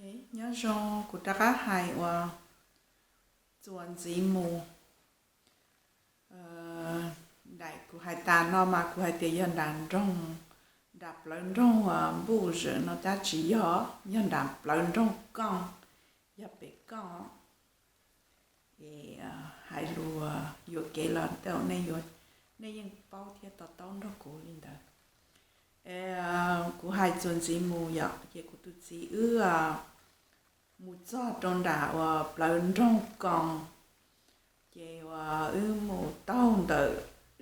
Nyob zoo, kuv rov qab hais uas txuas ntxiv mus. Nram kuv hais tas no mas kuv hais tias yog nram nroog, nram plawv nroog Npuj Zawm no tab tsis yog, yog nram plawv nroog Kooj, yog pem Kooj. Es hais lus yuam kev los tej zaum nej yeej paub thiab to taub nrog kuv li ntawd. Kuv hais txuas ntxiv mus yom, ces kuv tus txiv wb mus txog rau nram uas plawv nroog Kooj, ces uas wb mus taug ntawm,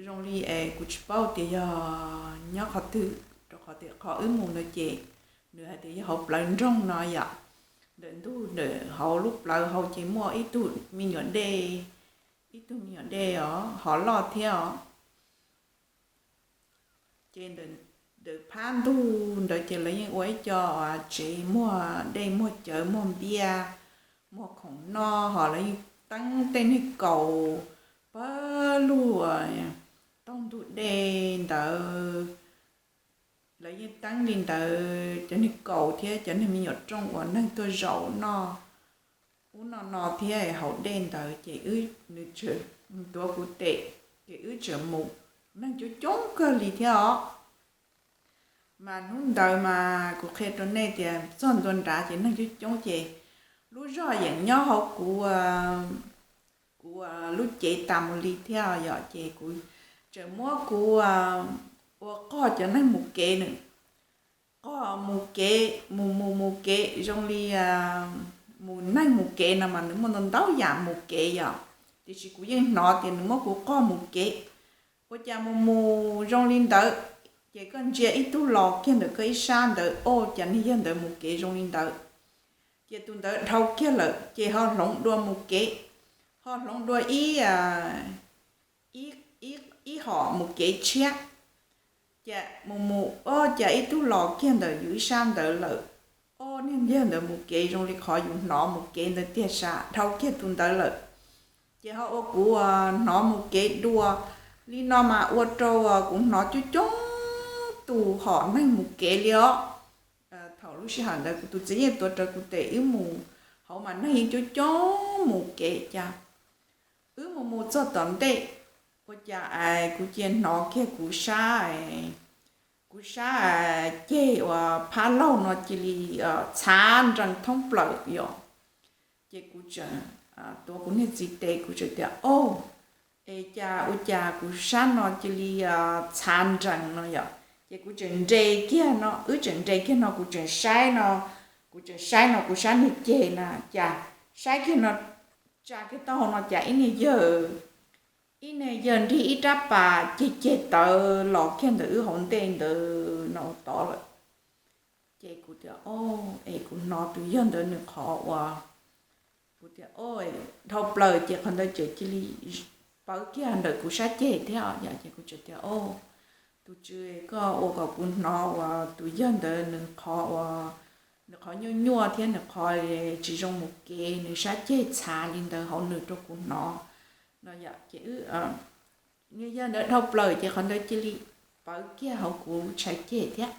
zoo li es kuv tsis paub tias yog nyob qhov twg, rau qhov tias qhov wb mus no ces nws hais tias yog hauv plawv nroog no yom. Ntawm ntug ntawm hauv lub plawv hauv ces muaj ib tug me nyuam dej, ib tug me nyuam dej os, hov loj thiab os. Ces ntawm phab ntug ntawd ces lawv yeej ua ib co tsev muag dej muag cawv muag npiaj, muag khoom noj, ho lawv yeej teeb tej niag kaus pawg lug taug ntug dej ntawd. Lawv yeej teeb li ntawd cov niag kaus thiab cov niag me nyuam rooj uas neeg tuaj zaum noj ub noj no thiab hauv dej ntawd ces nws tuav kuv tes, ces wb tseem mus, neeg coob coob kawg li thiab os. Mas hnub ntawd mas kuv qhia rau nej tias txog ntua nrad ces neeg coob coob ces lub zog yeej nyob hauv kuv, kuv lub cev tas mus li thiab yom, ces kuv tseem muab kuv ua qog cov neeg mus kev nws, qog mus kev mus mus mus kev zoo li mus neeg mus kev no mas nws muaj ntau ntau yam mus kev yom, tiam sis kuv yeej hnov tias nws muab kuv qog mus kev. Ua cas mus mus zoo li ntawd, ces koj ntsia ib tug los kiag ntawm koj ib sab ntawd, o, cas niag yawg ntawd mus kev zoo li ntawd. Ces tus ntawd dhau kiag lawm ces ho hloov dua mus kev, ho hloov dua ib, ib hom mus kev tshiab. Cas mus mus, o, cas ib tug los kiag ntawm yus ib sab ntawd lawm. O, niag yawg ntawd mus kev zoo li qhov yus hnov mus kev ntawd tiag sas, dhau kiag tus ntawd lawm. Ces ho ua kuv hnov mus kev dua li no mas ua rau kuv hnov coob coob tus hom neeg mus kev li os. Thaum lub sij hawm ntawd kuv tus txiv yeej tuav rawv kuv tes wb mus, hauv mas neeg yeej coob coob mus kev cas. Wb mus mus txog tom ntej, ua cas es kuv cia hnov kiag kuv sab, kuv sab ceg uas phab laug no cia li txhav nrees thoob plaws yom. Ces kuv tseem tuav kuv niag txiv tes, kuv tseem tias, o, es cas ua cas kuv sab no cia li txhav nrees no yom. Ces kuv tseem nres kiag no, wb tseem nres kiag no, kuv tseem saib no, kuv tseem saib no kuv sab niag ceg na, cas saib kiag no, tsa kiag taub hau no cas ib niag yawg, ib niag yawg nrig ib rab pas ceg ceg tawv los kiag ntawm wb hauv ntej ntawd no tod lawm. Ces kuv tias, o, es kuv hnov tus yawg ntawd nws qhov uas, kuv tias, o, dhau plaws ces qhov ntawd tseem cia li pawv kiag ntawm kuv sab ceg thiab yom. Ces kuv tseem tias, o, tus tswv, koj ua kom kuv hnov uas tus yawg ntawd nws qhov uas, nws qhov nyuaj nyuaj thiab nws qhov tsis zoo mus kev, nws sab ceg txhav li ntawd hauv nws rau kuv hnov no yom. Ces niag yawg ntawd dhau plaws ces qhov ntawd cia li pawv kiag hauv kuv tshais ceg thiab.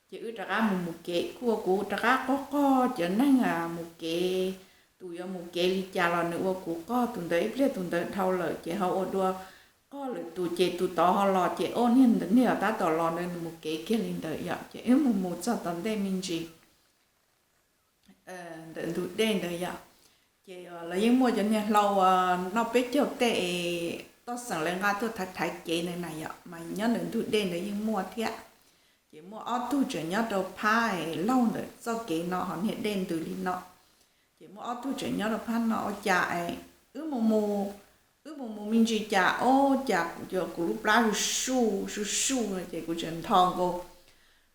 Ces wb rov qab mus mus kev, kuj ua kuv rov qab qog qog cov neeg mus kev, tus yuav mus kev li cas los nws ua kuv qog tus ntawd ib pliag tus ntawd dhau lawm ces ho ua dua qog lwm tus ces tus tod ho los ces o niag ntawd niag tab tom los ntawd nws mus kev kiag li ntawd yom. Ces wb mus mus txog tom ntej me ntsis ntawm ntug dej ntawd yom. Ces lawv yeej muaj cov niag hlau noj peb caug tej es toj xeem lawv nqa tuaj thaiv thaiv kev ntawd na yom, mas nyob ntawm ntug dej ntawd yeej muaj thiab. Ces muaj ob tug tseem nyob rau phab laug ntawm txoj kev no ho niag dej ntws li no. Ces muaj ob tug tseem nyob rau phab no ua cas es wb mus mus, wb mus mus me ntsis cas o, cas kuv lub plab suj suj suj suj no ces kuv tseem nthos nkaus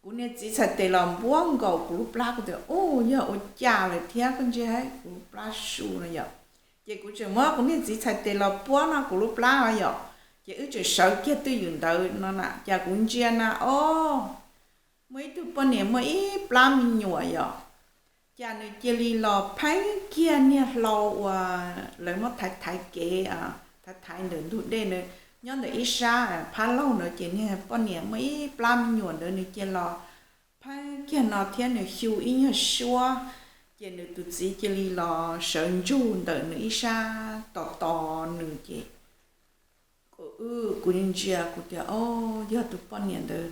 kuv niag txiv txhais tes los npuab nkaus kuv lub plab, kuv tias, u, yog ua cas lawm thiab koj ntsia kuv lub plab suj no yom. Ces kuv tseem muab kuv niag txiv txhais tes los puab no kuv lub plab no yom. Ces wb tseem sawv kiag twj ywm ntawd no na, cas kuv ntsia na o, muaj ib tug poj niam muaj ib plab me nyuam yom. Cas nws cia li los pheeb kiag niag hlau uas lawv muab thaiv thaiv kev, thaiv thaiv ntawm ntug dej ntawd, nyob ntawm ib sab phab laug ntawd ces niag poj niam muaj ib plab me nyuam ntawd nws cia los pheeb kiag no thiab nws xyu ib nyuag suab. Ces nws tus txiv cia li los sawv ntsug ntawm nws ib sab tos tos nws ces, kuv, kuv ntsia kuv tias, o, yog tus poj niam ntawd,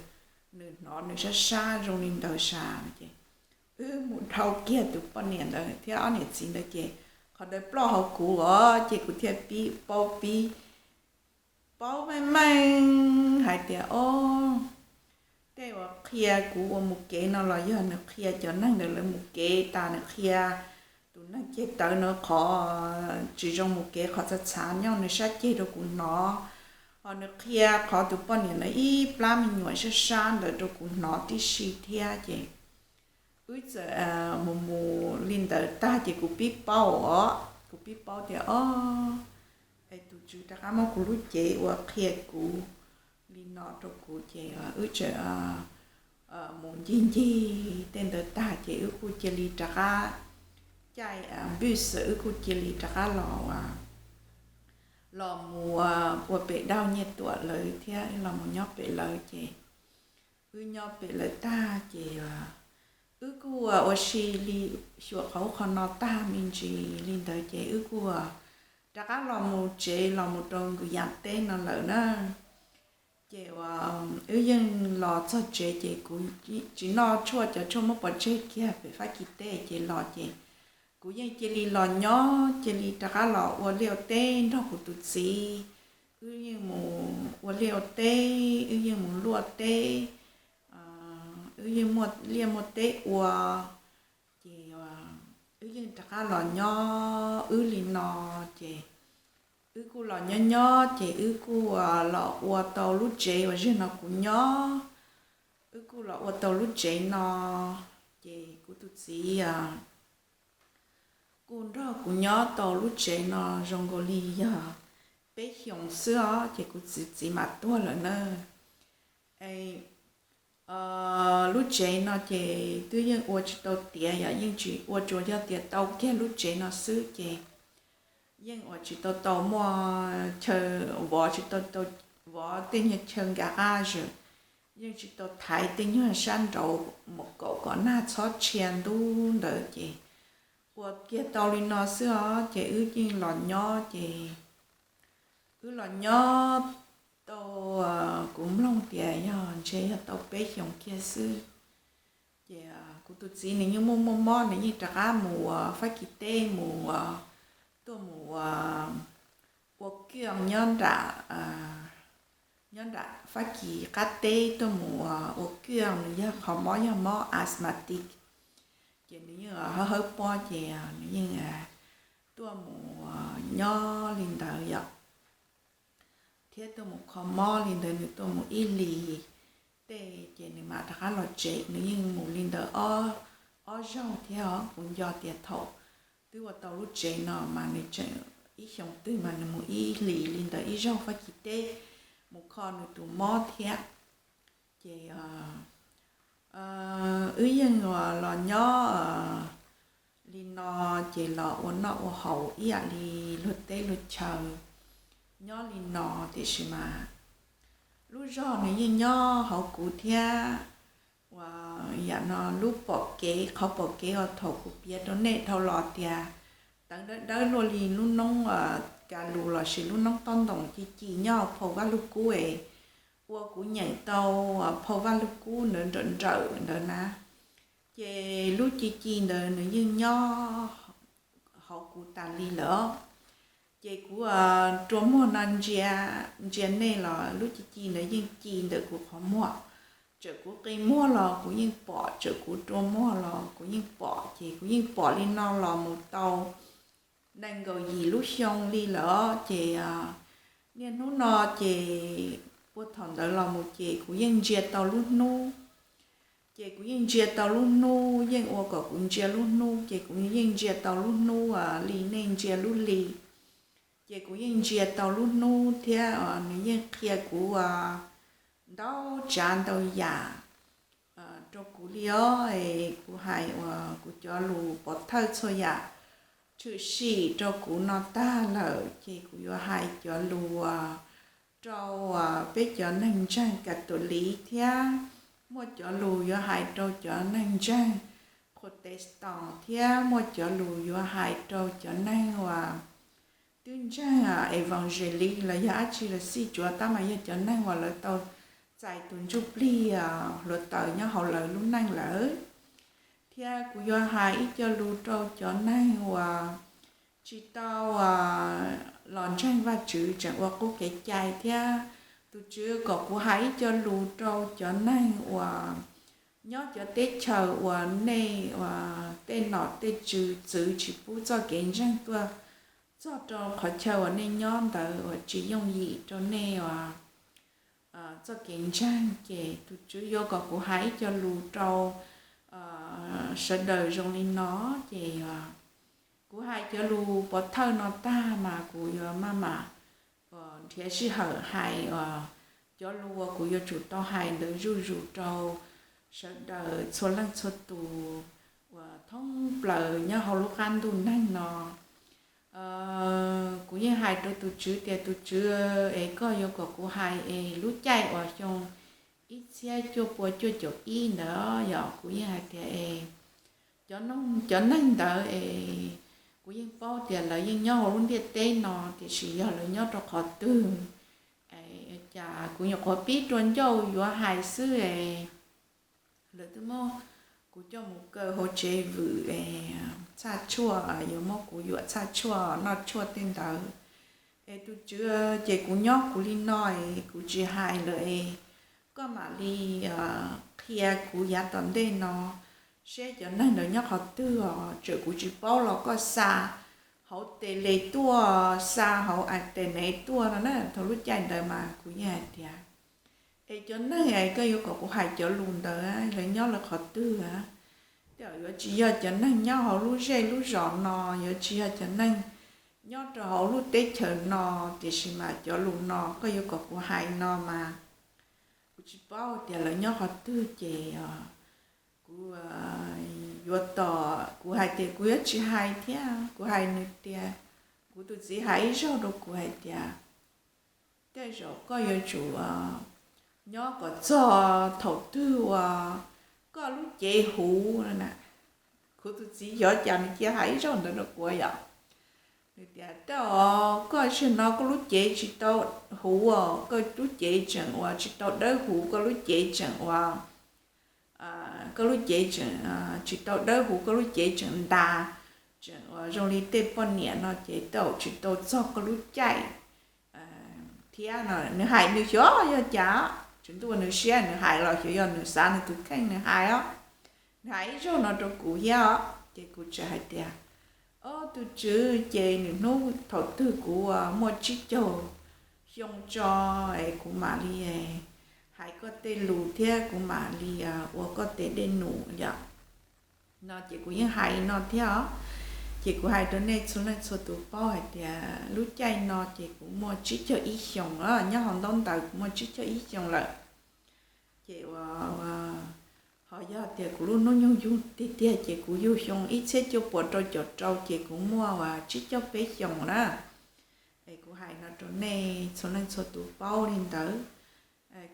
nws hnov nws sab sab zoo li ntawd sas ces wb mus dhau kiag tus poj niam ntawd thiab ob niam txiv ntawd ces qhov ntawd ploj hauv kuv os, ces kuv thiaj pib paub, pib paub meej meej hais tias, o, tej uas qhia kuv ua mus kev no los yog nws qhia cov neeg ntawd lawv mus kev tas, nws qhia tus neeg ceg tawv no qhov tsis zoo mus kev, qhov txhav txhav nyob nws sab ceg rau kuv hnov, ho nws qhia qhov tus poj niam ntawd ib plab me nyuam sab sab ntawd rau kuv hnov tib si thiab ces wb txawm mus mus li ntawd tag ces kuv pib paub os, kuv pib paub tias, o, es tus tswv rov qab muab kuv lub cev uas qhia kuv li no rau kuv ces wb txawm mus ncig ncig tej ntawd tag ces wb kuj cia li rov qab caij npwj xwm wb kuj cia li rov qab los, los mus ua pem Dauj Nyiaj Tuam lawv thiab los mus nyob pem lawv ces wb nyob pem lawv tag ces wb kuj ua si li xyuas qhov ub qhov no tag me ntsis li ntawd ces wb kuj rov qab los mus tsev los mus rau Nkws Yas teb no lawm na. Ces wb yeej los txog tsev ces kuv tsis noj tshuaj, cov tshuaj muab pov tseg kiag pem Fab Kis teb ces los ces kuv yeej cia li los nyob, cia li rov qab los ua liaj ua teb nrog kuv tus txiv. Wb yeej mus ua liaj ua teb, wb yeej mus luaj teb, wb yeej muaj liaj muaj teb ua. Ces wb yeej rov qab los nyob wb li no ces wb kuj los nyob nyob ces wb kuj los ua tau lub tsev uas zaum no kuv nyob. Wb kuj los ua tau lub tsev no ces kuv tus txiv kuj nrog kuv nyob tau lub tsev no zoo nkaus li yog peb xyoos xwb os ces kuv tus txiv mam tuag lawm na. Lub tsev no ces twb yeej ua tsis tau tiav, yog yeej tsis ua, tsuas yog tias tau kiag lub tsev no xwb ces yeej ua tsis tau tau muaj chaw vov, tsis tau tau vov tej nyuag chaw nkag qab zws, yeej tsis tau thaiv tej nyuag sab nraud mus kaum kom nag txhob tshia ntub ntawd ces ua kiag tau li no xwb os ces wb yeej los nyob ces wb los nyob tau, kuv mloog tias yog ntshe yog tau peb xyoos kiag xwb ces kuv tus txiv nws yeej muaj muaj mob, nws yeej rov qab mus Fab Kis teb mus, tuaj mus ua kiag nyob nram, nyob nram Fab Kis qab teb tuaj mus ua kiag, nws yog qhov mob yog mob asthmatic ces nws yeej hawb hawb pob ces nws yeej tuaj mus nyob li ntawd yom, thiab tuaj mus kho mob li ntawd nws tuaj mus ib hlis tej ces nws mam rov qab los tsev. Nws yeej mus li ntawd ob zaug thiab os, kuv nco tias thaum twb ua tau lub tsev no mas nws tseem ib xyoos twg mas nws mus ib hlis li ntawd ib zaug Fab Kis teb mus kho nws tus mob thiab. Ces wb yeej los nyob li no ces los ua noj ua haus ib yam li luag teb luag chaw nyob li no, tiam sis mas lub zog nws yeej nyob hauv kuv thiab. Ua yam no lub pom kev, qhov pom kev uas thaum kuv piav rau nej dhau los tias tawv dawb dawb luaj li lub noob ka lus lossis lub noob tob ntoos ci ci nyob phau Vaj Lug Kub es ua kuv nyeem tau phau Vaj Lug Kub ntawd nrawm nrawm ntawd na. Ces lub ci ci ntawd nws yeej nyob hauv kuv tas li lawm. Ces kuv rua muag no ntsia, ntsia nej los lub ci ci ntawd yeej ci ntawm kuv qhov muag. Txawm kuv qi muag los kuv yeej pom, txawm kuv rua muag los kuv yeej pom, ces kuv yeej pom li no los mus tau nees nkaum yim lub xyoo li lawm. Ces niaj hnub no ces puag thaum ntawd los mus ces kuv yeej ntsia tau lub hnub. Ces kuv yeej ntsia tau lub hnub, yeej ua kom kuv ntsia lub hnub, ces kuv yeej ntsia tau lub hnub li nej ntsia lub hli. Ces kuv yeej ntsia tau lub hnub thiab nws yeej qhia kuv ntau tsav ntau yam rau kuv li os. Kuv hais uas kuv cov lus pov thawj txhua yam tshwm sim rau kuv no tag lawm, ces kuv yuav hais cov lus rau peb cov neeg ntseeg Kav Tus Liv thiab muaj cov lus yuav hais rau cov neeg ntseeg Protestant thiab muaj cov lus yuav hais rau cov neeg uas twb ntseeg Evangelist los yog dab tsi los xij, tsuav tab mas yog cov neeg uas lawv tau txais tus ntsuj plig hluav taws nyob hauv lawv lub neej lawm. Thiab kuv yuav hais ib co lus rau cov neeg uas tsis tau los ntseeg Vajtswv, tseem ua qub kev cai thiab. Tus Tswv kom kuv hais ib co lus rau cov neeg uas nyob cov teb chaws uas nej uas tej nom tej tswv txwv tsis pub txoj kev ntseeg tuaj txog rau qhov chaw uas nej nyob ntawd uas tsis yooj yim rau nej uas txoj kev ntseeg, ces tus Tswv yuav kom kuv hais ib co lus rau sawv daws zoo li no. Ces kuv hais cov lus pov thawj no tag mas kuv yuav maj mam nrhiav sij hawm hais cov lus uas kuv yuav tsum tau hais ntawd zuj zus rau sawv daws txhua leej txhua tus uas thoob plaws nyob hauv lub qab ntuj neeg no. Kuv yeej hais rau tus Tswv tias, tus Tswv es, koj yuav kom kuv hais es lub caij uas xyoo ib txhiab cuaj pua cuaj caum ib ntawd yog kuv yeej hais tias es cov, cov neeg ntawd es kuv yeej paub tias lawv yeej nyob hauv lub ntiaj teb no, tiam sis yog lawv nyob rau qhov twg, cas kuv nyuam qhuav pib rua ncauj yuav hais xwb es lawv twb muab kuv coj mus kaw hauv tsev vwm es txhaj tshuaj, yuav muab kuv yuam txhaj tshuaj noj tshuaj tej ntawd. Es tus Tswv, ces kuv nyob kuv li no es kuv tsis hais lawm es koj mam li qhia kuv yav tom ntej no seb cov neeg ntawd nyob qhov twg os, txawm kuv tsis paub los koj xa hauv tes les tuaj, xa hauv tes nev tuaj no na. Thaum lub caij ntawd mas kuv yeej hais tias es cov neeg es koj yuav kom kuv hais cov lus ntawd lawv nyob lawv qhov twg a? Tej zaum yuav tsis yog cov neeg nyob hauv lub zej lub zos no, yuav tsis yog cov neeg nyob rau hauv lub teb chaws no, tiam sis mas cov lus no koj yuav kom kuv hais no mas kuv tsis paub tias lawv nyob qhov twg ces kuv yuav tos, kuv hais tias kuv yuav tsis hais thiab. Kuv hais nws tias, kuv tus txiv hais ib zaug rau kuv hais tias tej zaum koj yuav tsum nyob kom txog thaum twg uas koj lub cev huv. Kuv tus txiv xyov cas nws cia hais ib zaug ntawd rau kuv yom. Nws tias, rau koj zaum no koj lub cev tsis tau huv, koj lub cev tseem uas tsis tau dawb huv, koj lub cev tseem uas koj lub cev tseem tsis tau dawb huv, koj lub cev tseem ntas, tseem uas zoo li tej poj niam no ces tej zaum tsis tau txog koj lub caij thiab no. Nws hais nws xyov yog cas, tsis ntuj nws siab nws hais los xyov yog nws xav nws tus kheej nws hais os. Nws hais ib zaug no rau kuv thiab os, ces kuv txawm hais tias, o tus Tswv, ces nws hnub thaum twg kuv muaj tsib caug xyoo tso es kuv mam li hais koj tej lus thiab kuv mam li ua koj tes dej num yom. No ces kuv yeej hais no thiab os. Ces kuv hais rau nej txhua leej txhua tus paub hais tias lub caij no ces kuv muaj tsib caug ib xyoos, nyob hauv ntaub ntawv kuv muaj tsib caug ib xyoos lawm. Ces ua, ho yog tias kuv lub hnub nyoog yug tiag tiag ces kuv yug xyoo ib txhiab cuaj puas rau caum rau ces kuv muaj uas tsib caug peb xyoos na. Es kuv hais no rau nej txhua leej txhua tus paub li ntawd.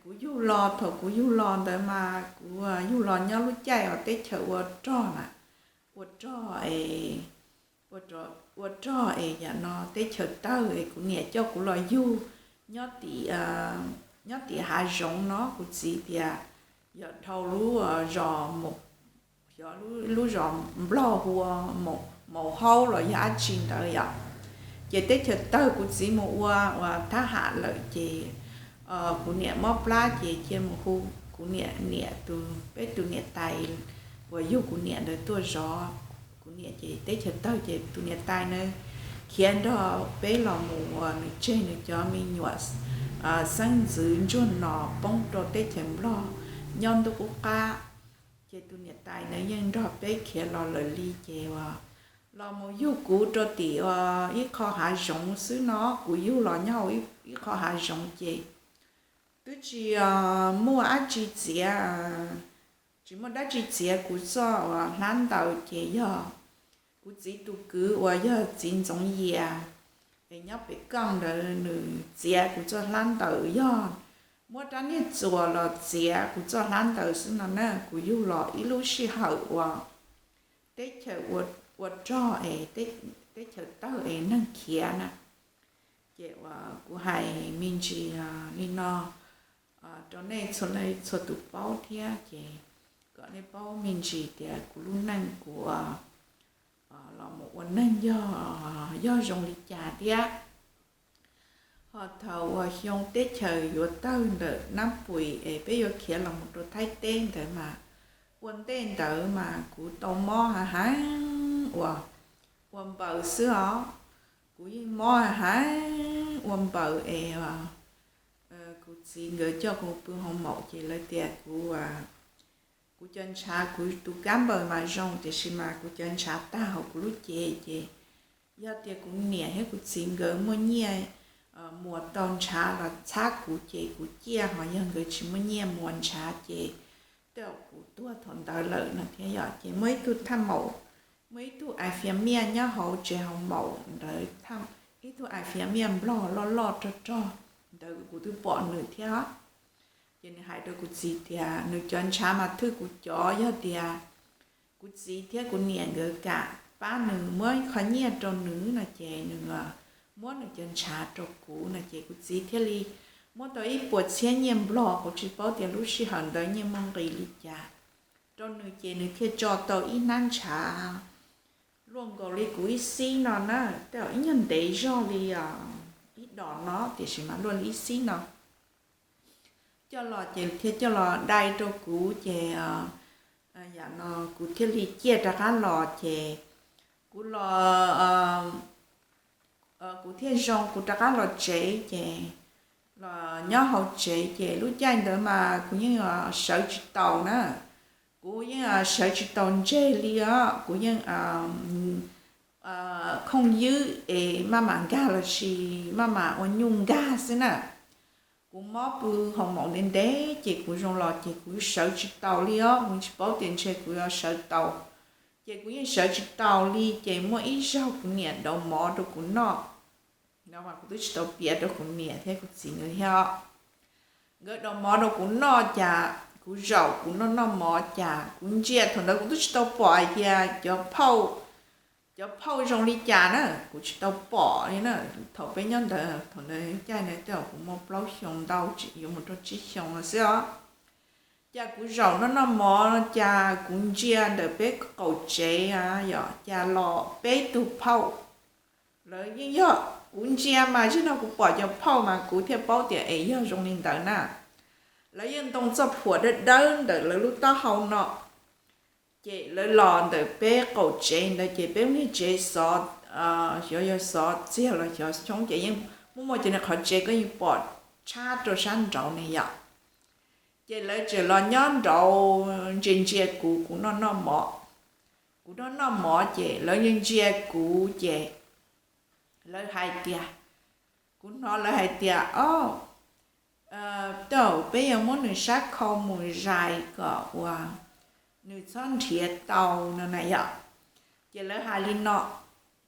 Kuv yug los, thaum kuv yug los ntawd mas kuv yug los nyob lub caij uas teb chaws ua rog na, ua rog es, ua rog es yam no teb chaws tawg es kuv niam coj kuv los yug nyob tim, nyob tim hav zoov no. Kuv txiv tias yog dhau lub zos, xyov lub zos Nplog hu ua Maus Haub los yog dab tsi ntawd yom. Ces teb chaws tawg, kuv txiv mus ua uas thab ham lawm ces kuv niam mob plab ces cia mus hu kuv niam, niam tus, peb tus niam tais uas yug kuv niam ntawd tuaj zov kuv niam. Ces teb chaws tawg ces tus niam tais na khiav nrog peb los mus uas nws tseg nws cov me nyuam xeeb ntxwv ntsuag no poob rau teb chaws Nplog nyob ntuj qub qab. Ces tus niam tais na yeej nrog peb khiav los lawm li ces uas los mus yug kuv rau tim uas ib qho hav zoov xwb no. Kuv yug los nyob hauv ib qho hav zoov ces twb tsis muaj dab tsi txiav, tsis muaj dab tsi txiav kuv txoj uas hlab ntaws ces yog kuv txiv tus kwv uas yog txiv Ntxoov Yias es nyob pem Kooj ntawd nws txiav kuv txoj hlab ntaws, yog muab rab niag txuas los txiav kuv txoj hlab ntaws xwb no na. Kuv yug los ib lub sij hawm uas teb chaws ua rog es teb chaws tawg es neeg khiav na. Ces uas kuv hais me ntsis li no rau nej txhua leej txhua tus paub thiab ces kom nej paub me ntsis tias kuv lub neej kuv los mus ua neeg yog zoo li cas thiab. Ho thaum uas xyoo teb chaws yuav tawg ntawm Nab Pum es peb yuav khiav los mus rau Thaib teb ntawd mas, ua ntej ntawd mas kuv tau mob heev heev uas ua npaws xwb os. Kuv yeej mob heev heev ua npaws es kuv txiv nkawd coj kuv pw hoo maum ces lawv tias kuv, kuv cov ntshav, kuv tus kab npaws mas zoo tiam sis mas kuv cov ntshav tag hauv kuv lub cev ces yog tias kuv niam thiab kuv txiv nkawd muaj nyiaj muas tau ntshav los txhab kuv ces kuv ciaj, ho yog nkawd tsis muaj nyiaj muas ntshav ces tej zaum kuv tuag thaum ntawd lawm no thiab yom. Ces muaj ib tug thaj maum, muaj ib tug ais fias miaj nyob hauv tsev hoo maum ntawd, ib tug ais fias miaj nplog loj loj rog rog ntawd kuv twb pom nws thiab. Ces nws hais rau kuv txiv tias nws cov ntshav mas thwj kuv cov, yog tias kuv txiv thiab kuv niam nkawd kam pab nws muab qho nyiaj rau nws no ces nws muab nws cov ntshav rau kuv no ces kuv txiv thiaj li muab tau ib puas txhiab nyiaj nplog, kuv tsis paub tias lub sij hawm ntawd nyiaj muaj nqis li cas, rau nws ces nws thiaj tso tau ib hnab ntshav luaj nkaus li kuv ib xib no na, tej zaum ib nyuag ntev zog li ib dos no tiam sis mas luaj li ib xib no coj los ces thiaj coj los dai rau kuv ces yam no kuv thiaj li ciaj rov qab los ces kuv los, kuv thiaj zoo kuv rov qab los tsev ces los nyob hauv tsev ces lub caij ntawd mas kuv yeej sawv tsis taus na. Kuv yeej sawv tsis taus ntseg li os, kuv yeej khooj ywb es maj mam nkag los sis maj mam ua nyuj nkag xwb na. Kuv mob pw hoo maum ntev ntev ces kuv zoo los ces kuv sawv tsis taus li os, kuv tsis paub tias ntshe kuv yuav sawv taus. Ces kuv yeej sawv tsis taus li ces muaj ib zaug kuv niam dauv mov rau kuv noj, no mas kuv twb tsis tau piav rau kuv niam thiab kuv txiv nkawd thiab. Nkawd dauv mov rau kuv noj cas kuv zaum kuv noj noj mov cas kuv ntsia, thaum ntawd kuv twb tsis tau pom hais tias cov phauj, cov phauj zoo li cas na, kuv tsis tau pom li na. Thaum peb nyob ntawd, thaum ntawd caij ntawd tej zaum kuv muaj plaub xyoo ntau, yuav mus rau tsib xyoo no xwb os. Cas kuv zaum noj noj mov cas kuv ntsia ntawm peb qaum tsev yom, cas los peb tug phauj. Lawv yeej yog, kuv ntsia mas zaum no kuv pom cov phauj mas kuv thiaj paub tias es yog zoo li ntawd na. Lawv yeej ntoo txoj phuam dawb dawb ntawm lawv lub taub hau no. Ces lawv los ntawm peb qaum tsev ntawd ces peb lub niag tsev xov, xyov yog xov txiag los xyov xyoob ces yeej muaj muaj cov niag qhov tsev koj yeej pom tshab rau sab nraud ne yom. Ces lawv tseem los nyob nraud ntsia ntsia kuv, kuv noj noj mov. Kuv noj noj mov ces lawv ntsia ntsia kuv ces lawv hais tias, kuv hnov lawv hais tias, o, tej zaum peb yuav muab nws sab khau mus zais kom uas nws txhob nrhiav tau no na yom. Ces lawv hais li no,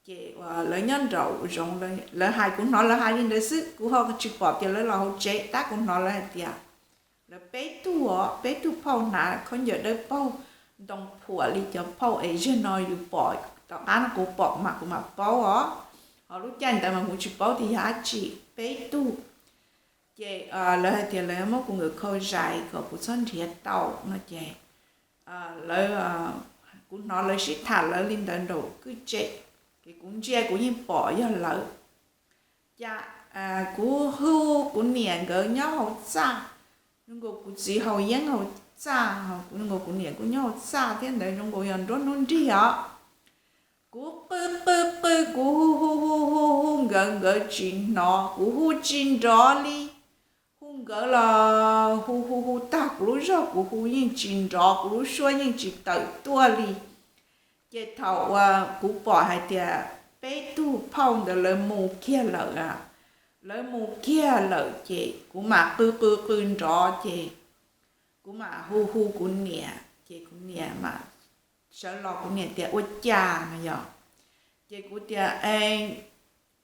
ces uas lawv nyob nraum zoov, lawv hais, kuv hnov lawv hais li ntawd xwb, kuv ho tsis pom tias lawv los hauv tsev, tab kuv hnov lawv hais tias lawv peb tug os, peb tug phauj hnav khaub ncaws dawb paug ntoo phuam li cov phauj es zaum no yus pom, tom qab no kuv pom mas kuv mam paub os. Ho lub caij ntawd mas kuv tsis paub tias yog dab tsi, peb tug. Ces lawv hais tias lawv muab kuv nkawm khau zais kom kuv txhob nrhiav tau no ces lawv, kuv hnov lawv sib tham lawv li ntawd nraum kwj tsev, ces kuv ntsia kuv yeej pom yog lawv. Cas kuv hu kuv niam nkawd nyob hauv txaj, zoo nkaus kuv txiv haus yeeb hauv txaj, zoo nkaus kuv niam kuj nyob hauv txaj thiab ntawd, zoo nkaus yog nruab hnub nrig os. Kuv qw qw qw, kuv hu hu hu hu hu nkawd, nkawd tsis hnov, kuv hu tsis nrov li. Hu nkawd los hu hu hu tag kuv lub zog, kuv hu yeej tsis nrov, kuv lub suab yeej tsis tawm tuaj li. Ces thaum uas kuv pom hais tias peb tug phauj ntawd lawv mus kiag lawm, lawv mus kiag lawm ces kuv mam qw qw qw nrov ces kuv mam hu hu kuv niam, ces kuv niam mam sawv los, kuv niam tias ua cas no yog. Ces kuv tias,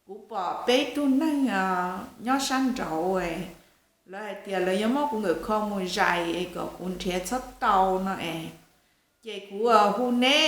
kuv pom peb tug neeg nyob sab nraud, lawv hais tias lawv yuav muab kuv nkawm khau mus zais kom kuv nrhiav txhob tau no es, ces kuv hu ne,